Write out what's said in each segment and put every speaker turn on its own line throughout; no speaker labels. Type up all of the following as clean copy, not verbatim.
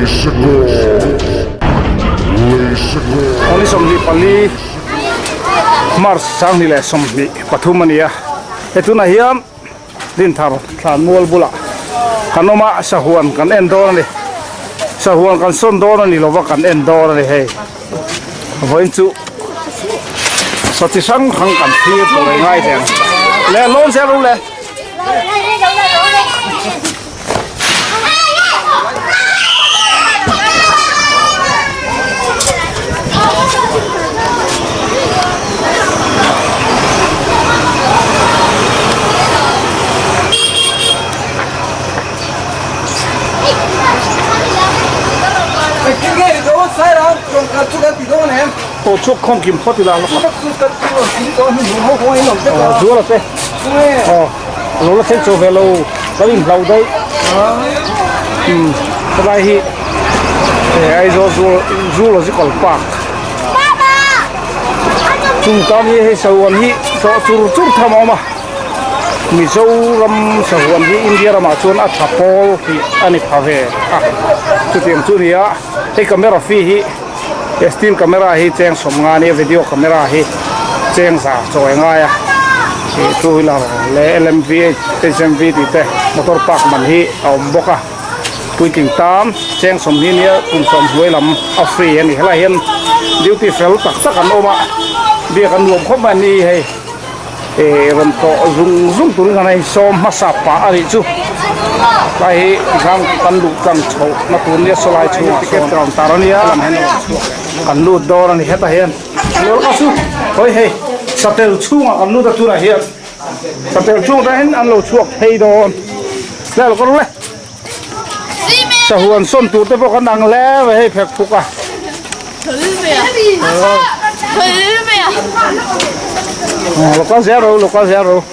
Ni 24 March 2023 a ni a, he tunah hian Dinthar thlanmual bulah kan awm a, sahuan kan en dawn a ni. Sahuan kan sawn dawn a ni lova kan en dawn a ni hei. Vawiin chu sa chi hrang hrang kan thlir tur a ngai thei ang. Le lawn zel ru le. Aw chhuak khawm kim phawt ila lawk a. Aw zual a te. Aw lo la thleng chho ve lo kan inhlau daih. Umm helai hi Aizawl Zoological Park chung tan hi hei sahuan hi tlawh chur chur tham a awm a. Mizoram sahuan hi India ramah chuan a tha pawl tih a ni pha ve a, chutiang chu a ni a, hei camera fee hi he still camera hi cheng 50 a nia video camera hi cheng za chawi a ngai a, ih two wheeler leh LMV HMV tih te motor park man hi a awm bawk a, puitling tan cheng 20 nia kum sawm hnuai lam a free a ni, helaiah hian duty fel tak tak an awm a, biak an nuam khawp mai a ni hei. Eh rawn tawh zung zung turin kan hei sawm hmasa pah a nih chu tlai hi tikhan kan luh tlang chhoh na tur nia sawlai chhungah sawn ticket counter a nia lam hian rawn chhuak kan lut dawn a ni hetah hian lo ka chu hawi hei satel chhungah kan lut a tunah hian satel chhung atang hian an lo chhuak phei dawn le lo ka ru le sahuan sawn tur te pawh kan ang hle mai hei phek phuk a. Lo kal zel ro lo kal zel ro.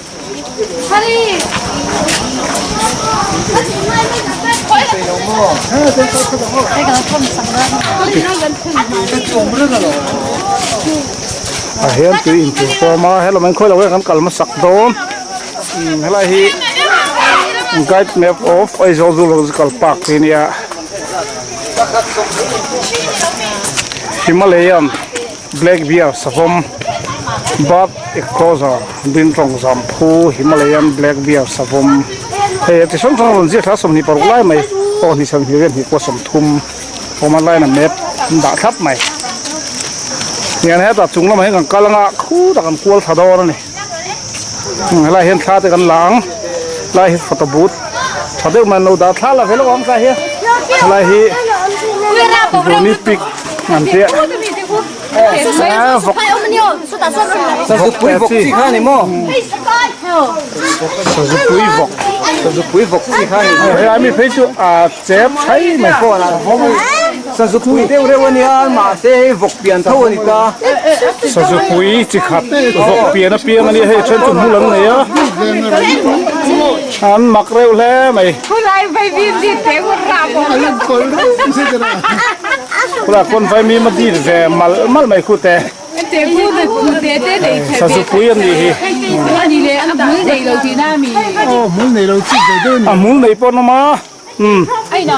A hian tui intur pawm a helom an khawi lo nge kan kal hmasak dawn. Helai hi guide map of Aizawl Zoological Park tih a nia Himalayan black bear savawm bird enclosure dintawng zamphu Himalayan black bear savawm hei a ti hrang hrang a rawn ziak thla 26 lai mai aw hnih 20 vel hnih pawh 30 awm a line a map an dah thlap mai hian hetah chung lamah hian kan kal anga khutah kan kual thla dawn a ni. Helai hian thla te kan la ang helai hi photo booth tha deuh mai an lo dah thla la ve lo ang tlai hian helai hi Boni pic an tia vawk vawk te chi sazupui vawk
sazupui vawk chi kha ni
helai mi phei chu a chep thai mai
sazupui deuh reuh a nia mahse hei vawk pian tho a ni ta.
Sazupui chi khat vawk pian apiang a nia hei then chu hmul an nei a an mak reuh hle mai khulai pawn vaimim a dil ve malh malh mai khu te sazupui a nih hi a hmul nei pawh an awm a. Umm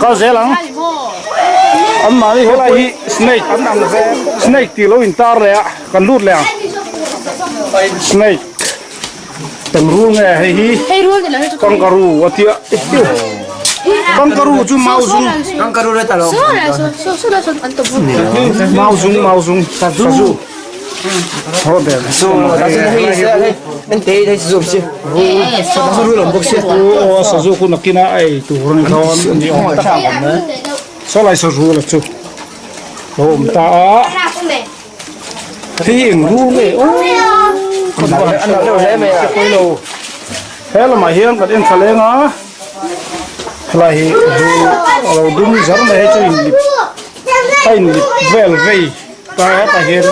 kal zel ang an mahni helai hi snake an ang ve snake tih lo in tar leh a kan lut leh ang snake eng rul nge hei hi kangaroo a tia kangaroo chu mau zung mau zung mau zung sazu. Sazu khu nakin a ei tur a ni dawn a ni awm tak a sawlai sazu la chu lo awm ta a hei eng rul nge aw he lamah hian kan en thla leng a helai hi rul a lo dum zar mai hei chu inlip a inlip vel vei. Ta hetah hian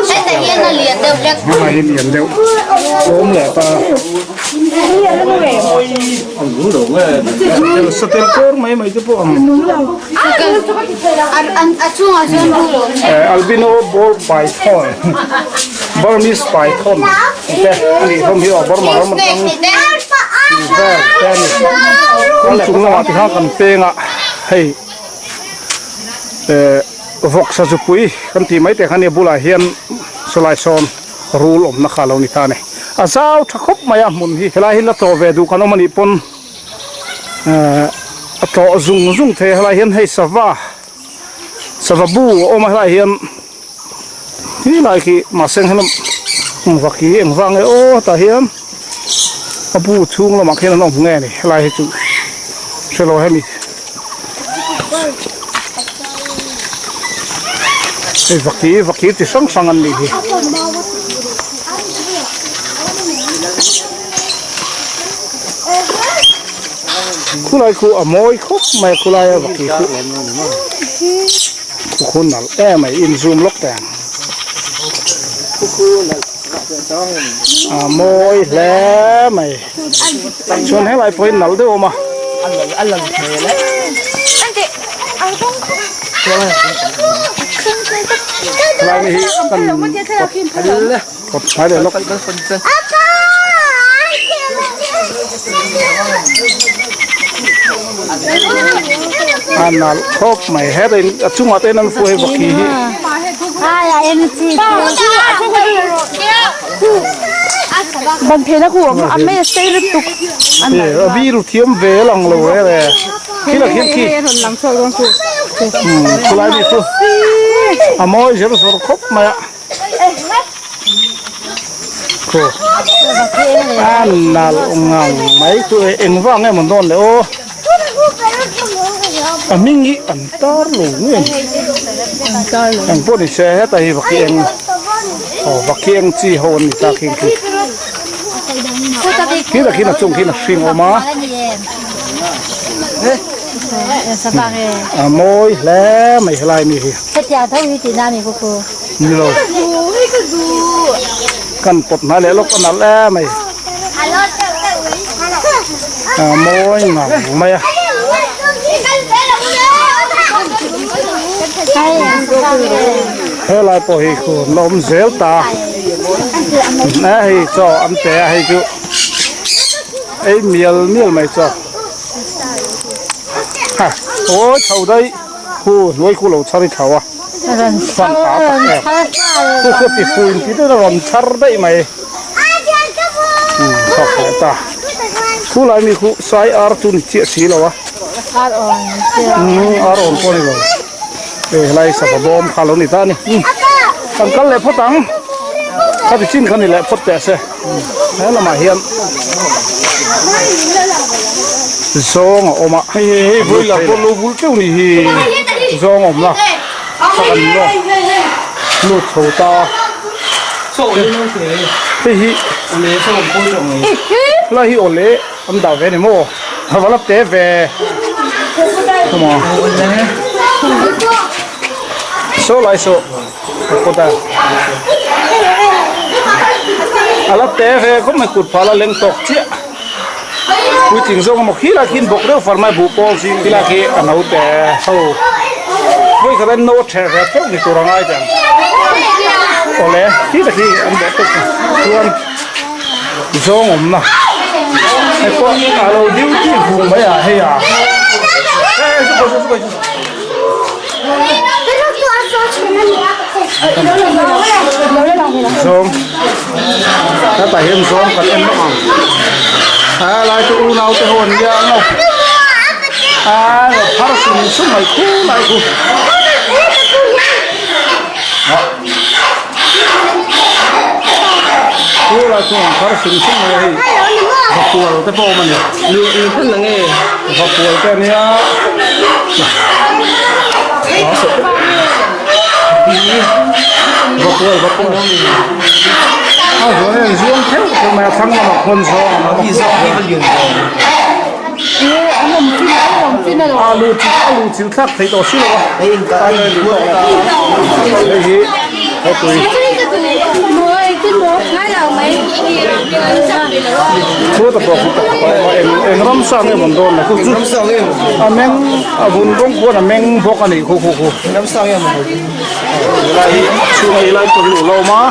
Hetah hian a lian deuh hlek.
Hetah hian lian deuh awm leh ta. Satel kawr mai mai te pawh ang.
A chungah chuan rul a awm.
Albino ball python Burmese python te a nih hlawm hi aw Burma ram atang tih vel te a ni. Kan chung lamah tikhan kan peng a hei. Eh vawksa zupui kan tih mai te kha nia bulah hian sawlai sawn rul awmna kha a lo ni ta a ni. A zau tha khawp mai a hmun hi helai hi la tlawh ve duh kan awm a nih pawn eh a tlawh zung zung thei a helai hian hei sava sava bu a awm a helai hian Helai khi mahse helam vaki eng vang nge aw tah hian a bu chhung lamah khian an awm nge ni helai hi chu hrelo hemi hei vaki vaki chi hrang hrang an nih hi. Khulai khu a mawi khawp mai a khulai a vaki khu. Khu nalh em mai in zoom lawk teh ang. A mawi hle mai. Chuan helai pawhin nalh deuh a awm a. Helai ni hi kan kawt hnai leh lawk. A nalh khawp mai heta in a chungah te hian an fuh hei vaki hi. A biru thiam ve lang lo e le thil a khian khi khulai mi chu a mawi zer zawr khawp mai a. A nalh ngang mai chu e engvang emaw dawn le aw a hming hi an tar lo nge eng pawh ni se heta hi vaki eng aw vaki eng chi ho an ni ta khi khi khi tak hian a chung khian a hring awm a a mawi hle mai helai mi hi. Ni lo. Kan pawt hnai leh lawk a nalh em mai. A mawi ngang mai a. Helai pawh hi khu an awm zel ta. A hei chaw an pe a hei chu ei mial mial mai chaw. Ha awi chho daih. Khu hnuai khu lo chhar i thlau a fan ta tak em khu khu ti fu in ti deuh a rawn chhar daih mai chhuak leh ta khu lai mi khu sai ar chu ni chiah si lo a ar awn pawh ni lo hei helai sava bawm kha lo ni ta a ni kan kal leh phawt ang khati chin kha ni leh phawt teh se he lamah hian zawng a awm a hei hei hei vawi lah pawh lo bul teuh ni hi zawng a awm la ka kan lawk lut chho ta hei hi helai hi awle an dah ve a ni maw a va la te ve maw saw lai saw. Ka kawt a a la te ve khawp mai kut phah la leng tawk chiah puitling zawng emaw khi lai khi an bawk deuh far mai buh pawl khi lai khi a no te ho vawi khat an no a ṭherh ve teuh ni tur a ngai teh ang awle khi tak hi an bawk teuh chuan zawng awmna hei pawh a lo duty vung mai ah hei ah. Zawng hetah hian zawng kan en lawk ang a lai chu unau te ho an nia ang aw a lo phar sum sum mai khu lai khu. Khu lai chu an phar sum sum mai a hei vapual te pawh a awm a ni vapual te a nia. Vapual vapual a zuan hian zuang theuh theuh mai a thlang lamah khawn zawng a alu alu chil thlak theih tawh si lo a hei hi khawpui Chhuat a pawh khu pakhat a awm a eng eng ramsa nge mawn dawn le khu chu a meng a vun rawng khuan a meng bawk a nih khu khu khu helai hi a chhung a helai pawh hi lo la awm a.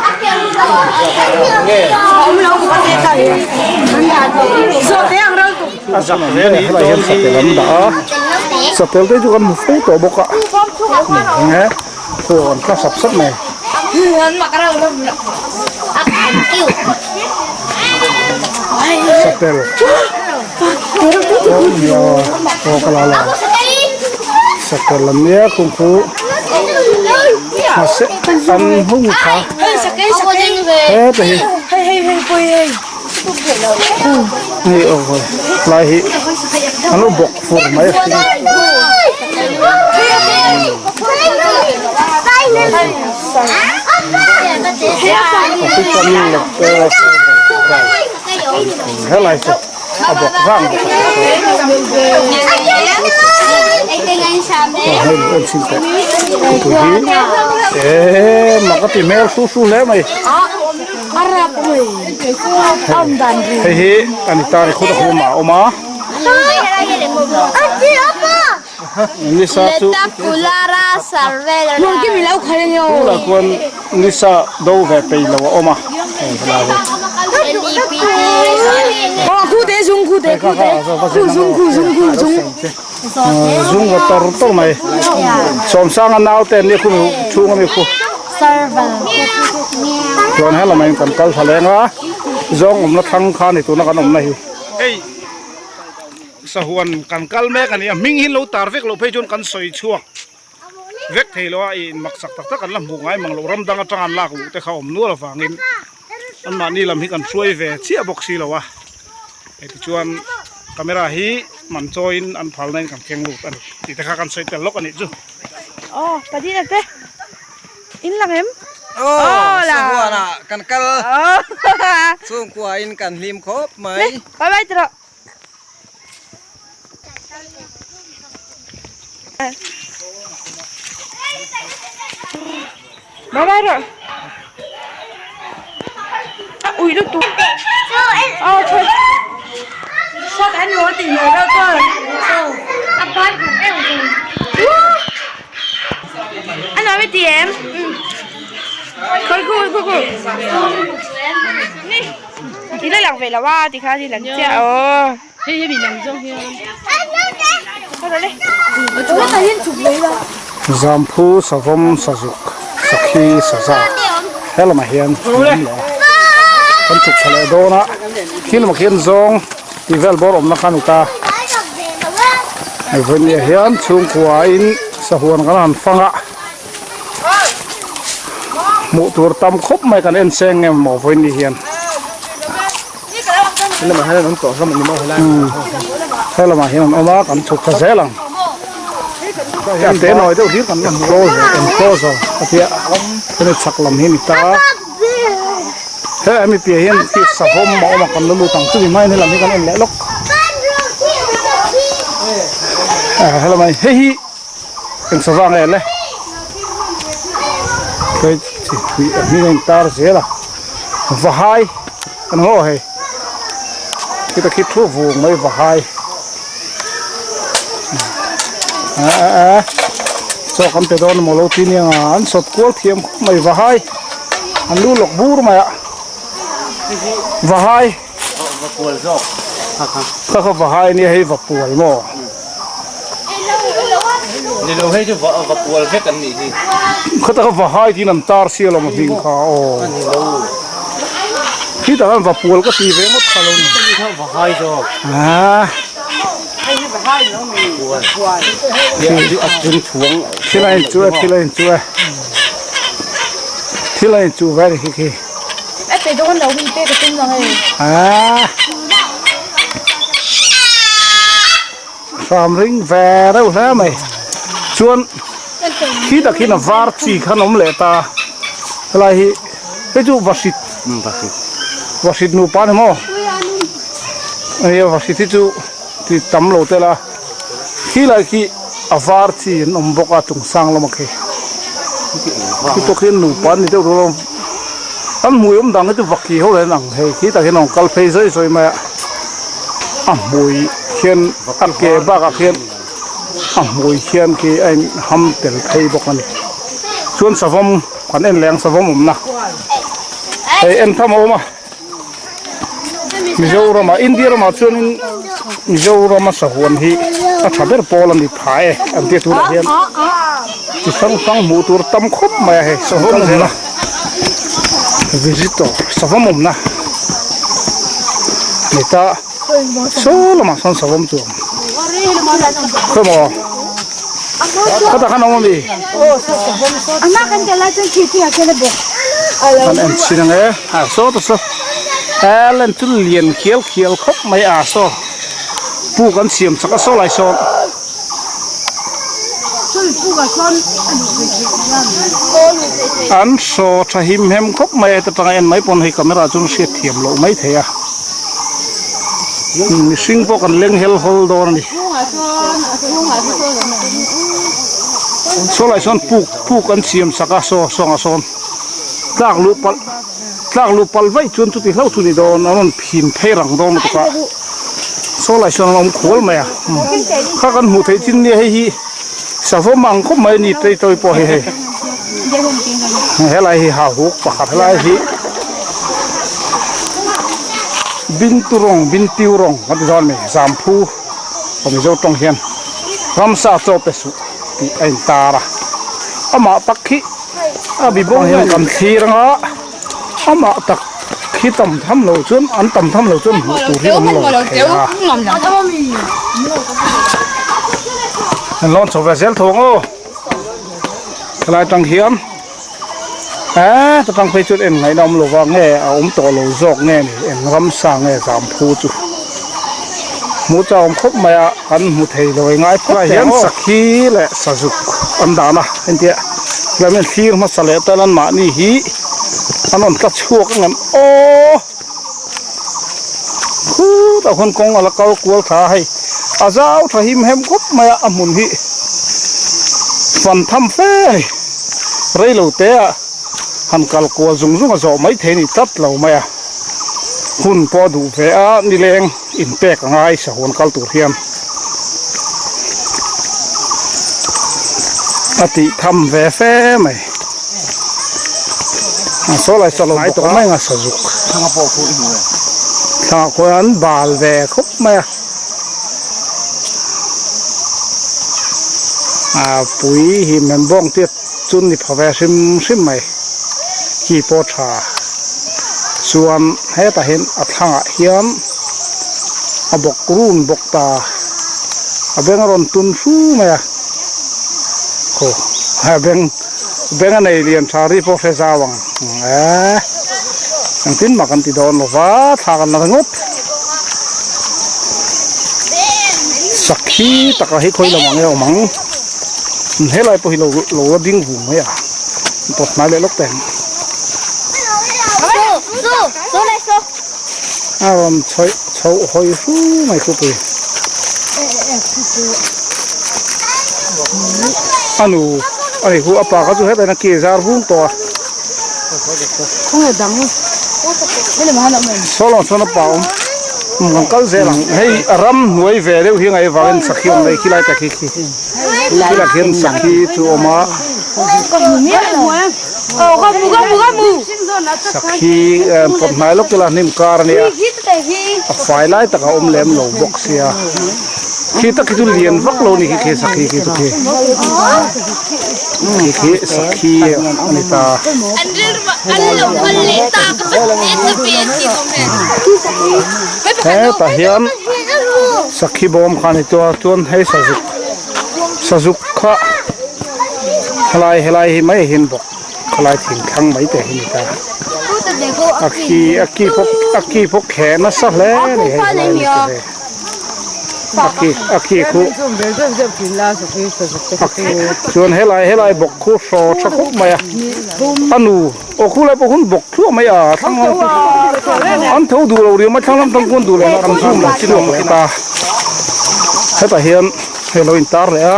A zak hle a ni helai hian satel an dah a satel te chu kan hmu fo tawh bawk a. Eng e khu an tla sap sap mai. Satel aw nia aw ka la la satel an nia kung khu mahse an hung kha heta hi hei aw hawi lai hi an lo bawk fur mai a hring. Helai chu a bawk vang bawk a hei en chhin teh tui hi eee mak a ti hmel hru hru hle mai hei hi a ni ta ni khut a khum ah a awm a. Nisa chu tunah khuan nisa do ve peih lo a awm a hei helai hi. Zung va tor tor mai Sawmsanga nau te an nia khu chhung ami khu chuan helamah in kan kal thla leng a zawng awmna thlang kha ni tuna kan awmna hi. Sahuan kan kal mek a ni a, hming hi lo tar vek loh phei chuan kan sawi chhuak vek thei lo a, ih maksak tak tak an la hmuh ngai mang loh ram dang atanga an lak luh te kha awm nual avangin anmahni lam hi kan hruai ve chiah bawk si lo a, heti chuan camera hi man chawiin an phalna in kan keng lut a ni tih te kha kan sawi tel lawk a nih chu.
Aw Padina te in lang em?
Aw sahuan ah kan kal chhungkua in kan hlim khawp mai.
Bye bye tiro. Bye bye rồi. À, ui nó tụt. Ờ thôi. Sao anh nói thì người đó cơ. Anh nói với chị em. Khôi khu khôi khu. Ti la lang ve lo a ti kha ti lang chiah aw.
Hei hemi lang zawng hian.
Zamphu savawm sazuk sakhi saza he lamah hian an awm leh a kan chhuk thla leh dawn a khi lamah khian zawng tih vel bawr awmna kha a ni ta hei vawiin hian chhungkua in sahuan kan han fang a. Hmuh tur tam khawp mai kan en seng nge maw vawiin ni hian. He lamah hian an awm a kan chhuk thla zel ang. A te nawi deuh hlir kan enclosure enclosure a tia hemi chhak lam hi a ni ta. He hemi piah hian khi savawm a awm a kan la lut ang chumi hmain helam hi kan en leh lawk. Helamah hian hei hi. Eng sava nge le hei chi hnih a hming a in tar zel a vahai kan haw hei khita khi thu vung mai vahai a a a chaw kan pe dawn emaw lo ti nia an sawt kual thiam khawp mai vahai an lu lawk bur mai a vahai. Kha kha vahai ania hei vapual maw?
Ni lo hei chu vapual vek an nih hi.
Khata kha vahai tiin an tar sia lo maw hming kha aw.
Ni lo.
Khitah khan vapual ka ti ve ngawt kha lo ni.
Hei kha vahai zawk.
Ah.
Hei hi vahai lo mi. Vapual. A chung chhuang.
Thil a inchuh e thil a inchuh e. Thil a inchuh ve a ni khi khi.
A pe dawn lo hi pek a tum lo hei.
Ah. Hram ring ve reuh hle mai. Chuan khi tak hian a var chi khan awm leh ta. Helai hi hei chu vahrit.
Vahrit.
Vahrit nupa ni maw? Hei vahrit hi chu ti tam lo tel a. Khi lai khi a var chi an awm bawk a chung sang lamah khi. Khi pawh khi nupa an ni deuh dawn a. An hmui awm dang hi chu vaki ho leh an ang hei khi tah hian a rawn kal phei zawi zawi mai a. A hmui khian a ke bakah khian a hmui khian khi a in ham tel phei bawk a ni. Chuan savawm kan en leh ang savawm awmna hei en tham a awm a. Mizoramah India ramah chuanin Mizorama sahuan hi a tha ber pawl a ni pha e an tia tunah hian chi hrang hrang hmuh tur tam khawp mai a hei savawm awmna visitor savawm awmna ni ta saw lamah sawn savawm chu a awm khawi maw khatah khan a awm ami kan en chhin ang e ah saw ta saw ellen chu lian khial khial khawp mai a saw puk an siam chak a saw lai sawn. An saw tha him hem khawp mai a heta tanga en mai pawn hei camera chuan hriat thiam loh mai thei a mihring pawh kan leng hel hawl dawn a ni saw lai sawn puk puk an siam chak a saw sawngah sawn tlak luh palh Tlak luh palh vaih chuan chuti hlauh chu ni dawn a rawn phin phei rang dawn lutuk a saw lai sawn an awm khual mai a kha kan hmuh theih chin nia hei hi savawm ang khawp mai a ni tei tawi pawh hi hei helai hi hahuk pakhat helai hi binturong bintiurong kan ti dawn a ni zamphu aw mizo tawng hian ramsa chaw pe suh tih a intar a amah tak hi. A bi bawng hian kan thlir anga amah tak khi tam tham lo chuan an tam tham lo chuan hmuh tur hi awm lo thei a. An lawn chho ve zel tho ang aw helai atang hian eee ta tang phei chuan en ngaihna awm lova nge a awm tawh lo zawk nge ni eng ramsa nge zam phu chu hmuh chau awm khawp mai a kan hmu thei lo ngai phawt teh ang aw. Sakhi leh sazuk an dan a entia tlem hian thlir hmasa leh tan an mahni hi an rawn tla chhuak ang em aw khutah khuan kawng a la kal kual thla a hei a zau tha him hem khawp mai a a hmun hi fan tham fe a ni reilo te ah han kal kual zung zung a zawh mai thei a ni tlat lo mai a hun pawh a duh ve a nileng inpek a ngai sahuan kal tur hian a tih tham ve fe mai a saw lai saw lo ngai tawh mai ang a sazuk thla khuan an bal ve khawp mai a a pui hi men bawng te. Chun ni pha ve hrim hrim mai ki pawh tha chuan hetah hian a thlangah hian a bawk run bawk ta a beng a rawn tun hru mai a aw a beng beng a nei lian tha ri pawh hre zau ang eee engtin mah kan ti dawn lo va thla kan la ringawt sakhi taka hi khawi lamah nge awm ang. Helai pawh hi lo lo la ding vung mai a pawt hnai leh lawk teh ang a rawn chhoih chhoh hawi hru mai khupui a nu a ni khu a pa kha chu hetah hian a ke zar vung tawh a saw lawng chuan a pa a awm. Kan kal zel ang hei a ramhnuai ve deuh hi ngaih avangin sakhi awm mai khi lai tak hi khi khilai khian sakhi chu a awm a sakhi kawt hnai lawk te lah hnim kar a nia a fai lai tak a awm lem lo bawk sia khi tak hi chu lian vak lo a ni khi khi sakhi khi chu khi khi khi sakhi a ni ta. Hetah hian sakhi bawm kha a ni tawh a chuan hei sazuk sazuk kha helai helai hi mai hian bawk khalai thing thlang mai te hi a ni ta a khi a ki pawh a ki pawh kheh nasa hle a ni hei helai ami te hi. A khi khu chuan helai helai bawk khu hraw tha khawp mai a a nu aw khu lai pawh hun bawk thluah mai a thlang lam an tho duh lo riau mai thlang lam tang khawn duh lo kan zoom lo chhuak leh ta hetah hian hei lo intar leh a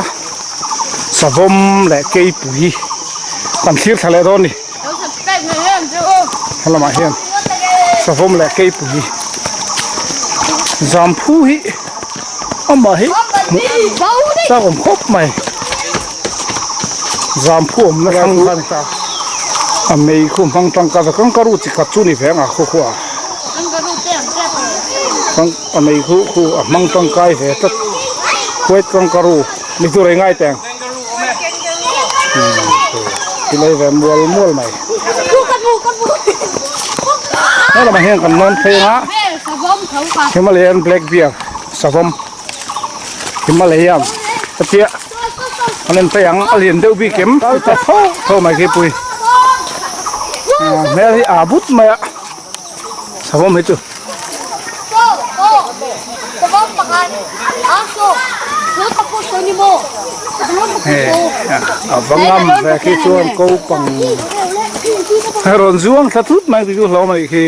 savawm leh keipui kan thlir thla leh dawn a ni. Helamah hian savawm leh keipui zamphu hi amah hi hmuh chak awm khawp mai zamphu awmna thlang kha ani ta a mei khu hmang tangkai ve kangaroo chi khat chu ni ve ang a khaw khuaa. A nei khu khu a hmang tangkai ve tlat white kangaroo ni tur ei ngai teng ti lei ve mual mual mai he lamah hian kan lawn phei anga Himalayan black bear savawm Himalayan a tia an en phei ang a lian deuh bik em ta tho tho mai khi pui hmel hi a but mai a. Savawm hi chu. A va ngam ve khi chuan ko pang rawn zuang thla thut mai chu hlawm a nih khi.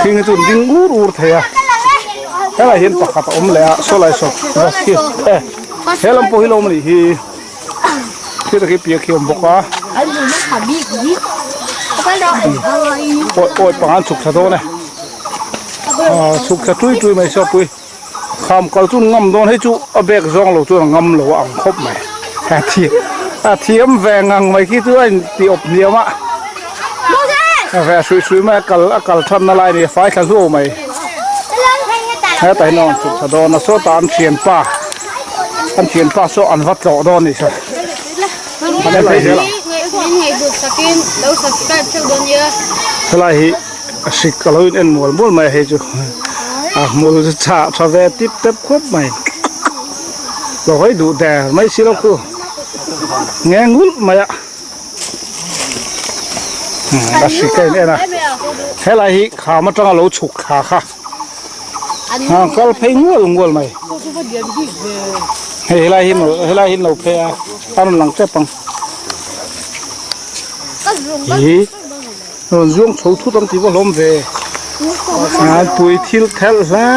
Thing hi chu an ding ur ur thei a. Helai hian pakhat a awm leh a saw lai saw khi he lam pawh hi lo awm a nih hi. Thil hi piak hi a awm bawk a awi awi panga an chhuk thla dawn e ah chhuk thla tui tui mai sawpui kham kal chu an ngam dawn hei chu a bag zawng lo chuan a ngam lo a ang khawp mai a thi a thiam ve ngang mai khi chu a in ti awp hniam a a ve hrui hrui mai a kal a kal than na lai a ni a fai thla hluau mai hetah hian a rawn chhuk thla dawn a sawtah an thianpa. An thianpa saw an va tlawh dawn anih saw. An en thei zel ang. Helai hi a hrik a lo in en mual mual mai a hei chu a hmul chu chhah tha ve tip tep khawp mai. Lo hawi duh der mai si lo khu nge ngulh mai a. A hrik a in en a helai hi kham atanga lo chhuk thla kha. A kal phei ngual ngual mai hei helai hi maw helai hi an lo phei a a rawn lang tep ang ih rawn zuang chho thut ang tih pawh hlawm ve an pui thil thelh hle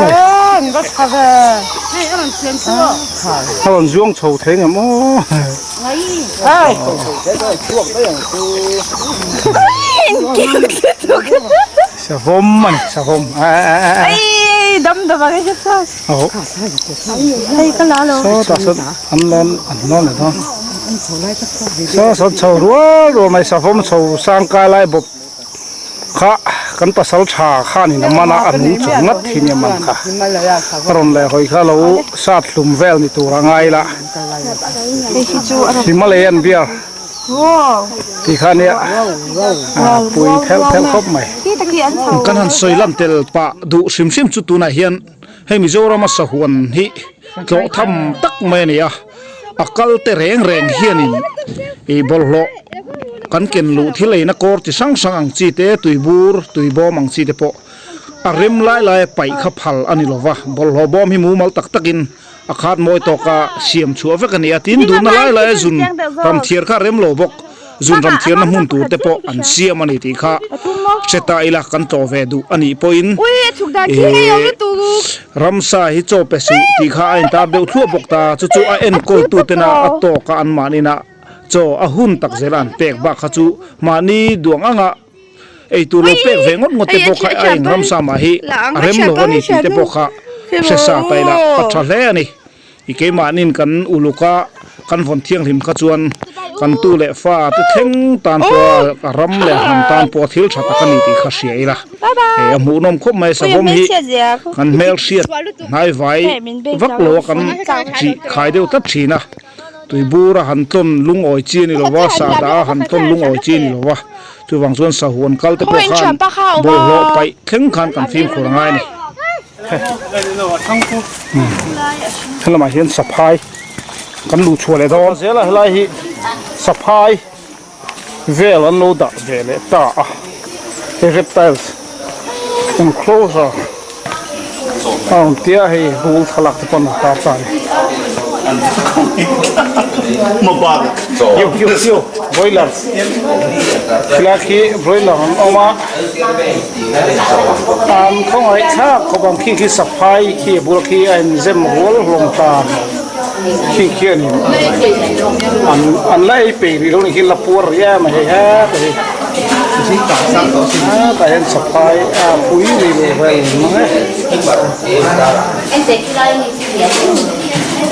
mai a rawn zuang chho thei ngem aw. Savawm a ni savawm
Ei dam dam ang e
Aw Saw tah sawn an lawn an lawn leh dawn Saw sawn chho rual rual mai savawm chho sang kai lai bawp kha kan pasal tha khanin a man a a nung chung ngat hi nia man kha a rawn leh hawi kha lo sat hlum vel ni tur a ngai la Himalayan bear Tih kha nia a pui thelh thelh khawp mai.
Kan han sawi lan tel pah duh hrim hrim chu tunah hian hei Mizorama sahuan hi tlawh tham tak mai a ni a, a kal te reng reng hianin ih bawlhhlawh kan ken luh thil eina kawr chi hrang hrang ang chi te tuibur tuibawm ang chi te pawh a rem lai laia paih kha phal a ni lova bawlhhlawh bawm hi mumal tak takin A khat mawi tawka siam chhuah vek a ni a, tin dunna lai laia zun ram thiar kha a rem lo bawk. Zun ram thiarna hmun tur te pawh an siam a ni tih kha hre ta ila kan tlawh ve duh a nih pawhin ih ramsa hi chaw pe suh tih kha a intar deuh thluah bawk ta, chu chu a enkawltu tena a tawka anmahni-na chaw a hun tak zela an pek bak kha chu mahni duang anga Ei tur lo pek ve ngawt ngawt te pawh kha a eng ramsa mah hi a rem lo a ni tih te pawh kha hre sa ta ila a tha hle a ni. I keimahnin kan uluk a, kan vawn thianghlim kha chuan kan tu leh fa te thleng tan pawh a ram leh a hnam tan pawh thil tha tak a ni tih kha hria ila. Hei a hmuhnawm khawp mai savawm hi kan hmelhriat hnaivai vak lo a kan chih khai deuh tlat thin a. Tuibur a han tlawn lungawi chi a ni lo va, sahdah a han tlawn lungawi chi a ni lo va, chuvang chuan sahuan kal te pawh khan bawlhhlawh paih thleng khan kan fimkhur a ngai a ni. Helamah hian saphai kan luh chhuah leh dawn zel a, helai hi saphai vel an lo dah ve leh ta a, hei reptiles enclosure a awm tia hei rul thlalak te pawh an rawn tar ta a ni. Broiler thlalak hi broiler an awm a an khawngaih thlak khawp ang khi khi saphai khi a bula khi a inzem rual hlawm ta. Khi khianin an an la ei peih rih lo ni khi la puar rih em a hei heta hi hetah hian saphai a pui rih lo vel mang e.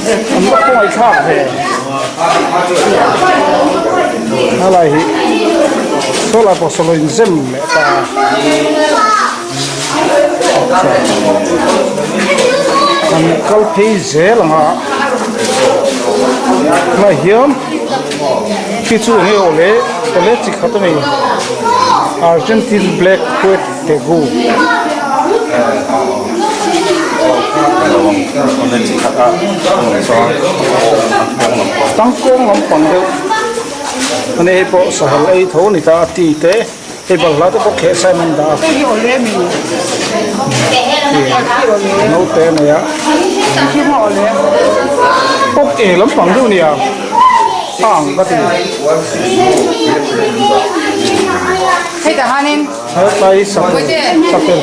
An va khawngaih thlak ve. Helai hi saw lai pawh saw lo inzem leh ta a. Kan kal phei zel ang a. Tunah hian khi chu eng nge awle awle chi khat a ni Argentine black white tegu. Tangkawng lampang deuh a ni hei pawh sahal ei tho a ni ta a ti te hei balhla te pawh kheh sa in an dah a naute a nei a awk e lampang deuh a ni a a ang ka ti. Hetlai satel satel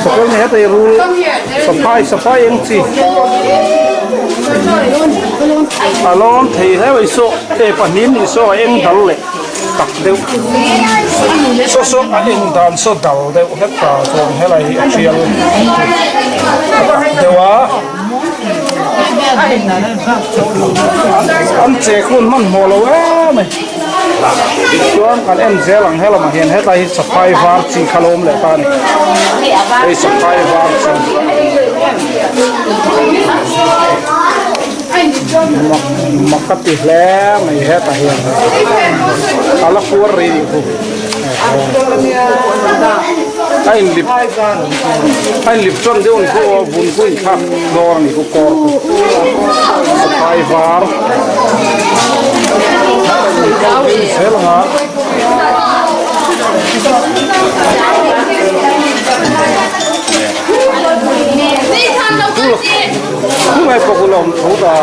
satel ni hetlai rul saphai saphai eng chi a lawm thei hle mai saw e pahnih nih saw a eng dal leh tak deuh saw saw a eng dan saw dal deuh hlek ta chuan helai hi a thial tak deuh a an che hun hmanhmawh lo em mai. Chuan kan en zel ang helamah hian hetlai hi saphai var chi kha lo awm leh ta a ni hei saphai var chi mak mak ka ti hle mai hetah hian a la kuar rih nih khu a inlip a inlip tawn deuh ni khu aw vun khu inthlak dawr a ni khu kawr khu saphai var. Khulai pawh hun a awm tho ta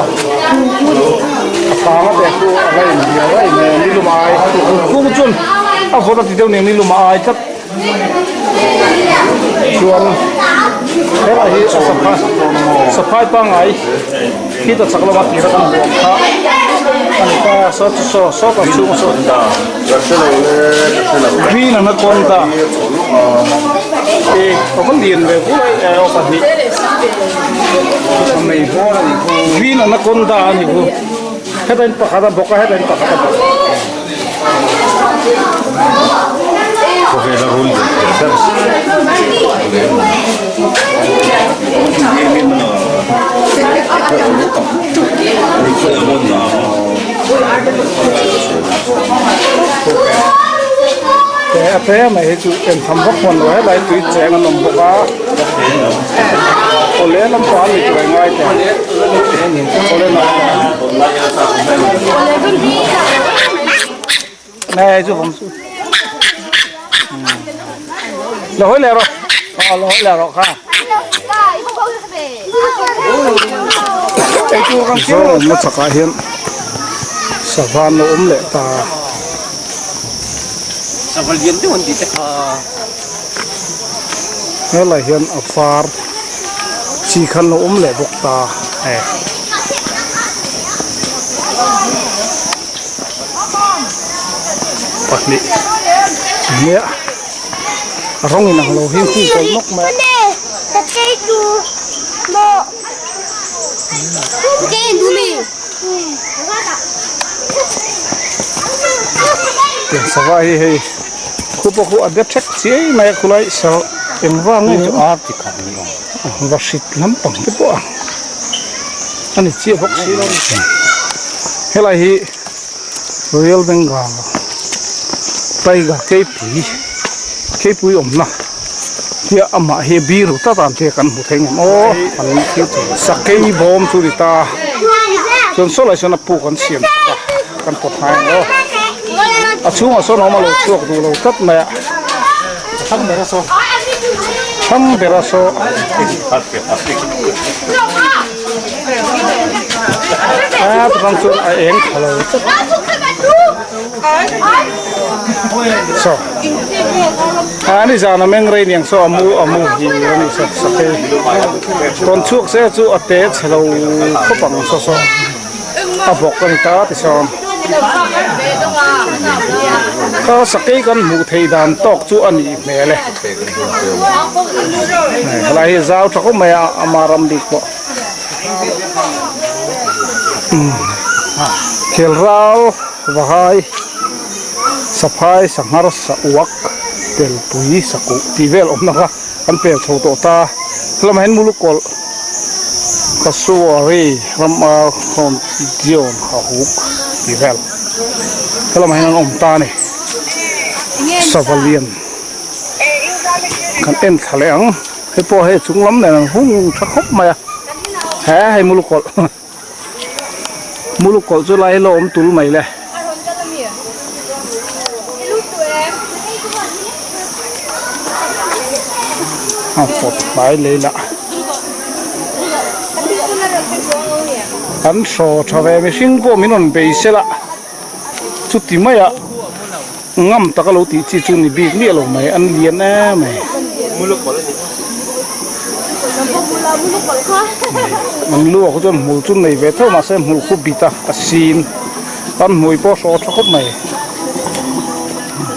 a panga te khu a la inbial a in ni lum a ai kung chuan a vawt a ti deuh nen ni lum a ai tlat chuan helai hi a saphai saphai pangngai. Khi ta chak lama tira kan buang kha a ni ta saw chu saw saw kan chhung saw green anaconda e a va lian ve vuai e aw pahnih green anaconda a ni hu heta in pakhat a bawk a heta in pakhat a bawk. Te a te mai hi chu en tham vak hman lo helai tui cheng an awm bawk a awle lampang a ni tur a ngai teh awle Nè chu vòng chu. Lo hoi leh rawh. Aw lo hoi leh rawh kha. Eitur kan siam rawh. Zawng chakah hian sava an lo awm leh ta.
Sava lian deuh an tih te kha.
Helai hian a var chi khan lo awm leh bawk ta. Pahnih nia a rawng inang lo hi hung pawlh nawk mai a. Tiang sava hi hei khu pawh khu a de thek chiai mai a khulai sa engvang nge chu va hrit lampang te pawh a a ni chiah bawk si lo helai hi Royal Bengal tiger keipui keipui awmna tia amah hi biru tlat ang te kan hmu thei ngem aw an sakei bawm chu ni ta chuan saw lai sawn a puk an siam sak a kan pawt hnai ang aw a chhungah sawn a awm a lo chhuak duh lo tlat mai a thlang bera saw. A bang chuan a eng tha lo tlat saw a ni zan a meng rei niang saw a mu a mu hi a ni saw sakei tawn chhuak se chu a te chhe lo khawp ang saw saw a bawk a ni ta ti sawn kha sakei kan hmuh theih dan tawk chu a nih hmel e helai hi zau tha khawp mai a ama ram bik pawh. Kelral Vahai Saphai Sanghar Sauak Telpui Sakuh tih vel awmna kha an pel chho tawh ta. Helamah hian Mulukawlh Kasuari Ramar Home Dion Hahuk tih vel helamah hian an awm ta a ni. Sava lian kan en thla leh ang. Hei pawh hei chung lam nen an hung tha khawp mai a he hei mulukawlh mulukawlh chu lai la awm tul mai le. A pawt hnai lei lah an hraw tha ve mihring pawh min rawn bei se la chuti mai a. Ngam taka lo tih chi chu ni bik miah lo mai, an lian em mai. An lu ah khu chuan hmul chu nei ve tho mahse hmul khu bit a, a sin. An hmui pawh hraw tha khawp mai.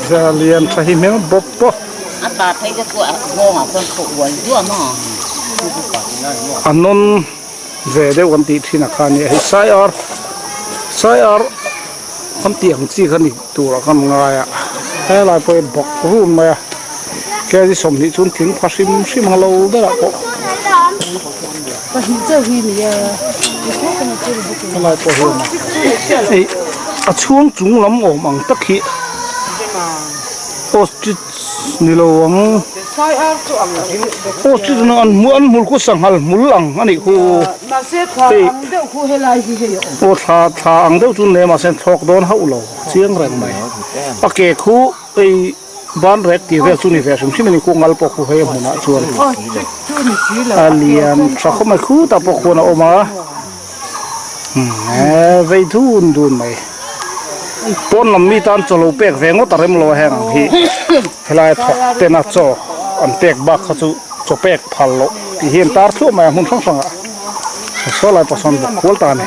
Za lian tha hi hmel bawp pawh. A nawn ve deuh kan tih thin ah khan hei sai ar sai ar kan tih ang chi kha ni turah khan ngai a helai pawh hi bawk run mai a kg 20 chuan tling pha hrim hrim ang lo berah pawh helai pawh hi a awm a hei a chhung chung lam awm ang tak hi ostrich ni lo ang ostrich an hmul khu sanghal hmul ang a nih khu. Aw thla thla ang deuh chu nei mahse thlawk dawn hauh lo chiang reng mai a ke khu hei ban rek tih vel chu ni ve hrim hrim a ni khu ngal pawh khu hei a hmunah chuan a lian tha khawp mai khutah pawh khuan a awm a umm vei dun dun mai pawn lam mi tan chaw lo pek ve ngawt a rem lo a heng ang hi helai thawk ten a chaw an pek bak kha chu chaw pek phal loh tih hi an tar thluah mai a hmun hrang hrangah. Saw lai pawh sawn bawk kual ta a ni.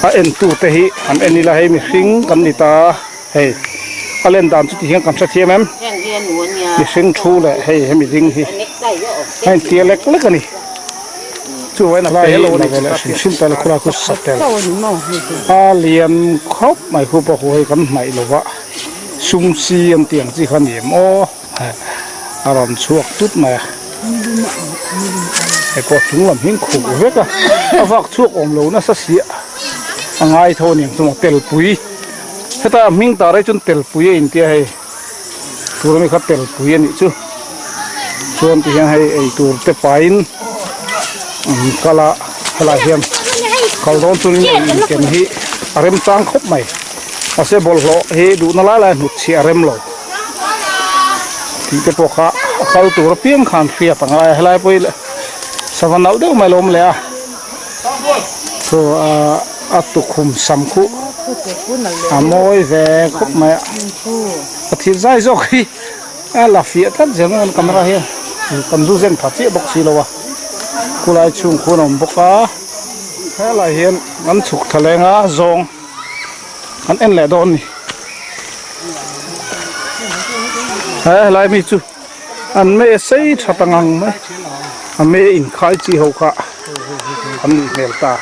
A entu te hi an en ila hei mihring kan ni ta hei a len dan chu ti hian kan hrethiam em mihring thu leh hei hemi ding hi a intia lek lek a ni chuvain a lai hi la ve leh hrim hrim ta la khulai khu satel a lian khawp mai khu pawh khu hei kan hnaih lova sum chi an tih ang chi kha a ni em aw. A rawn chhuak tut mai a, hei pawh chung lam hi an khuh vek a, a vak chhuak awm lo nasa si a, a ngai tho a ni ang chu maw telpui heta a hming tar hi chuan telpui a intia hei tur ami kha telpui a nih chu chuan ti hian hei eitur te pahin an kal a helaiah hian kal dawn chuanin ei inken hi a remchang khawp mai mahse bawlhhlawh hi duhna lai lai hnut chhiah a rem lo. Tih te pawh kha a kal tur apiang khan hriat a ngai a helai pawh hi sava nalh deuh mai a lo awm leh a chaw a tukhum sam khuh a mawi ve khawp mai a a thil zai zawk hi a la fiah tlat zel mai a camera hian kan zu zen pha chiah bawk si lo a khulai chhung khuan a awm bawk a helai hian an chhuk thla leng a zawng. Kan en leh dawn ni. He helai mi chu an me sei tha ta ngang mai. A me inkhai chi ho kha an nih hmel ta.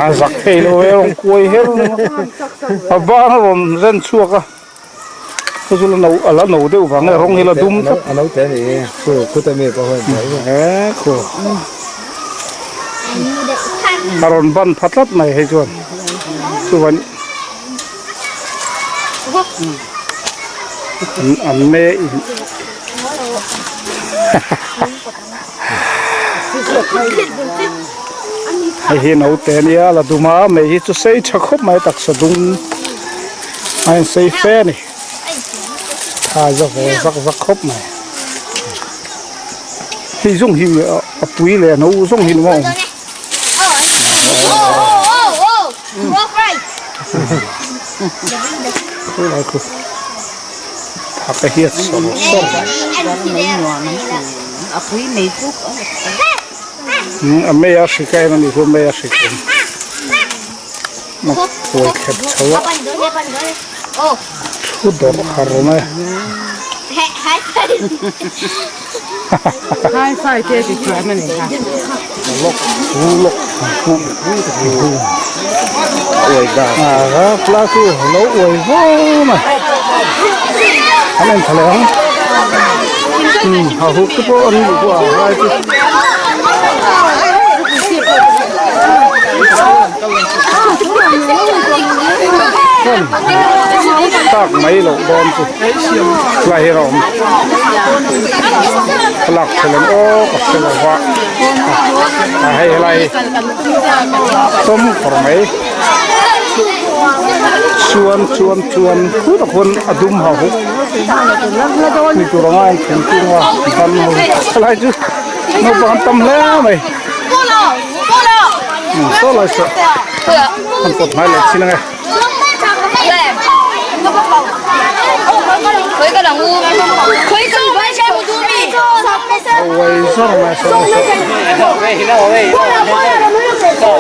A zak thei lo e rawn kuai her a ban a rawn ren chhuak a. Chu chu la no a la no deuh vang nge rawng hi la dum tlat.
A no te a ni e khu khuta mi pawh hian
e khu a rawn ban pha tlat mai hei chuan chuan an me in Hei hi naute a nia la dum a mei hi chu sei tha khawp mai taksa dum a in sei fe a ni tha za ve zak zak khawp mai hei zawng hi a pui leh a no zawng hi a awm. Thak a hiat sawr sawr mai a mei a hrik a en a nih chu mei a hrik awm a phuai thlep chho a. Thu dawrh har mai.
Hi-fi te ti chuan a ni kha.
Lok hu lok hu hu. Uai da. A class chu lo uai vo mai. An en tha leh ang. Um ha huk te pawh an duh pawh a lai chu. Tak mai loh dawn chu lai hi a awm thlalak thel an aw ka hre lo va a hei helai tawm kawr mai chuan chuan chuan khutah khuan a dum ha huk ni tur anga a inkhel tung a ban ho helai chu naupang an tam hle mai. Saw lai saw an pawt hnai leh chin ange. Uai zawr mai saw lai saw.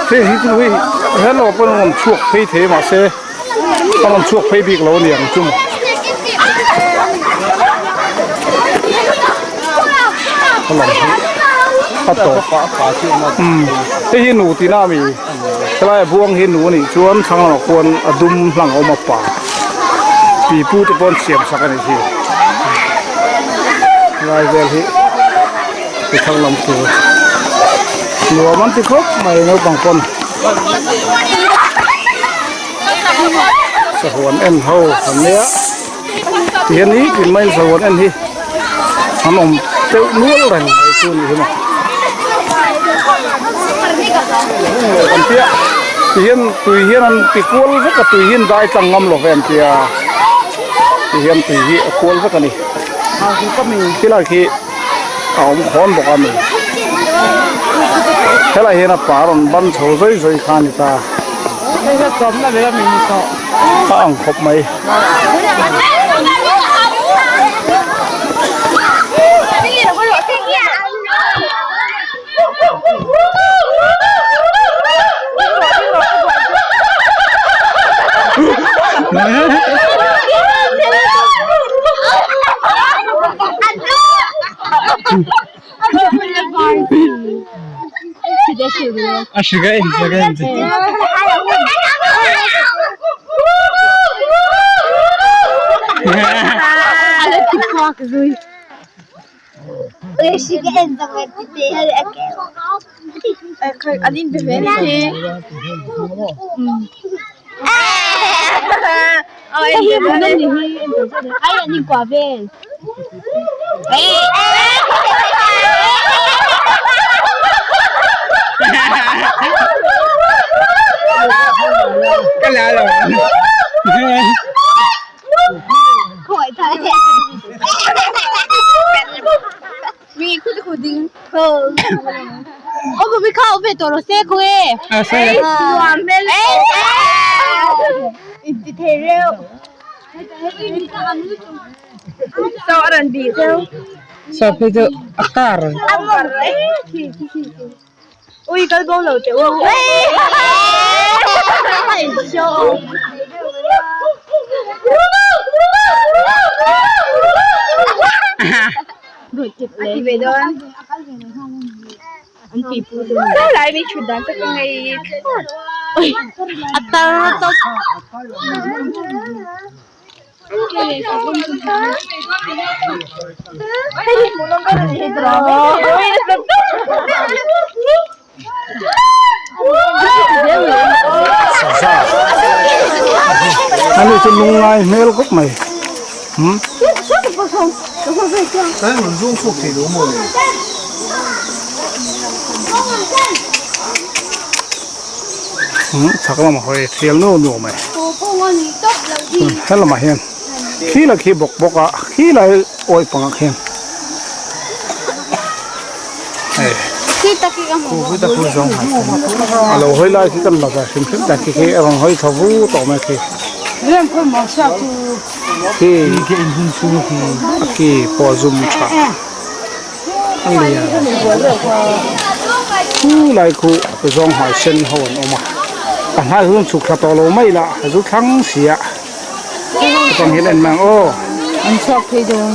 Hei hi chu hei hello pawn an rawn chhuak phei thei a mahse a rawn chhuak phei bik lo a ni ang chu maw. A lang hi a tawp umm hei hi nu tihna a mi helai a buang hi nu a nih chuan thlang lamah khuan a dum hlang a awm a pa pipu te pawh an siam sak a nih hi helai vel hi. Ti thar lam chu nuam an ti khawp mai naupang pawn sahuan en ho an nia tihian ni tin mai sahuan en hi an awm deuh nual reng mai chu ni hi maw an tia tihian tui hian an ti kual vek a tui hian dai tlang ngam lo ve an tia tihian tui hi a kual vek a ni khilai khi. a awm khawn bawk a ni helai hian a pa rawn ban chho zawi zawi kha a ni ta a ang khawp mai. Saza ani chu lungngai hmel khawp mai umm. Umm chhak lamah hawi thial nuau nuau mai helamah hian khi la khi bawk bawk a khi lai awih pangah khian hei a lo hawi lai khi kan la ve hrim hrim tak khi khi a rawn hawi tha vu tawh mai khi. Khi a ki pawh a zum tha a lian khu lai khu zawng hmai sen ho an awm a a hnai hun chhuk thla tawh lo mai la a zu thlang si a chutang hian en mai ang aw.
An chhuak phei dawn.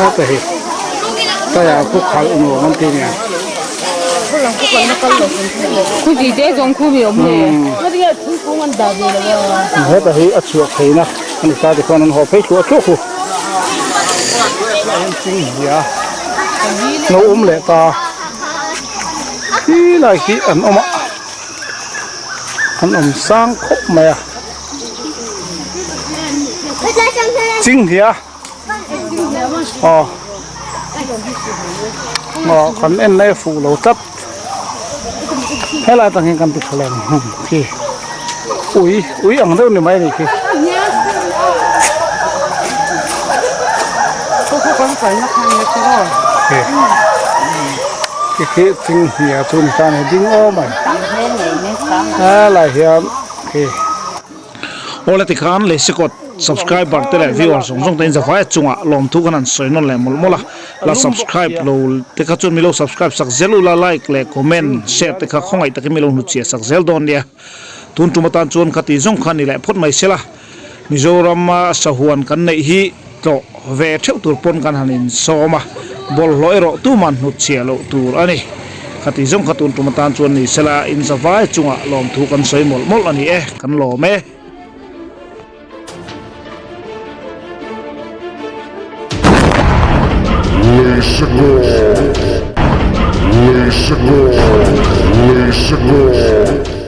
Aw hei taiah khu khalh nuam an ti nia. Heta hi a chhuah theihna a ni ta tikhuan an haw phei thluah thluah khu. Chinghnia lo awm leh ta khi lai khi an awm a an awm sang khawp mai a chinghnia aw aw kan en lai a fuh lo tlat helai atang hian kan ti tha leh ang khi ui ui ang deuh ni mai a nih khi. Khi chinghnia chu ni ta a ni ding awm a ni helai hian khi.
Awle tikhan Leisekawt subscriber te leh viewer zawng zawng te in zavai chungah lawmthu kan han sawi nawn leh mawlh mawlh a, la subscribe lo te kha chuan milo subscribe sak zel ula like leh comment share te kha khawngaih takin milo hnutchhiah sak zel dawn nia. Tun tum atan chuan kha tih zawng kha ni leh phawt mai sela Mizoram a sahuan kan neih hi tlawh ve theuh tur pawn kan han insawm a, bawlhhlawh erawh tuman hnutchhiah loh tur a ni. Khati zawng kha tun tum atan chuan ni sela in zavai chungah lawmthu kan sawi mawlh mawlh a ni e, kan lawm e.
Leisekawt Leisekawt Leisekawt.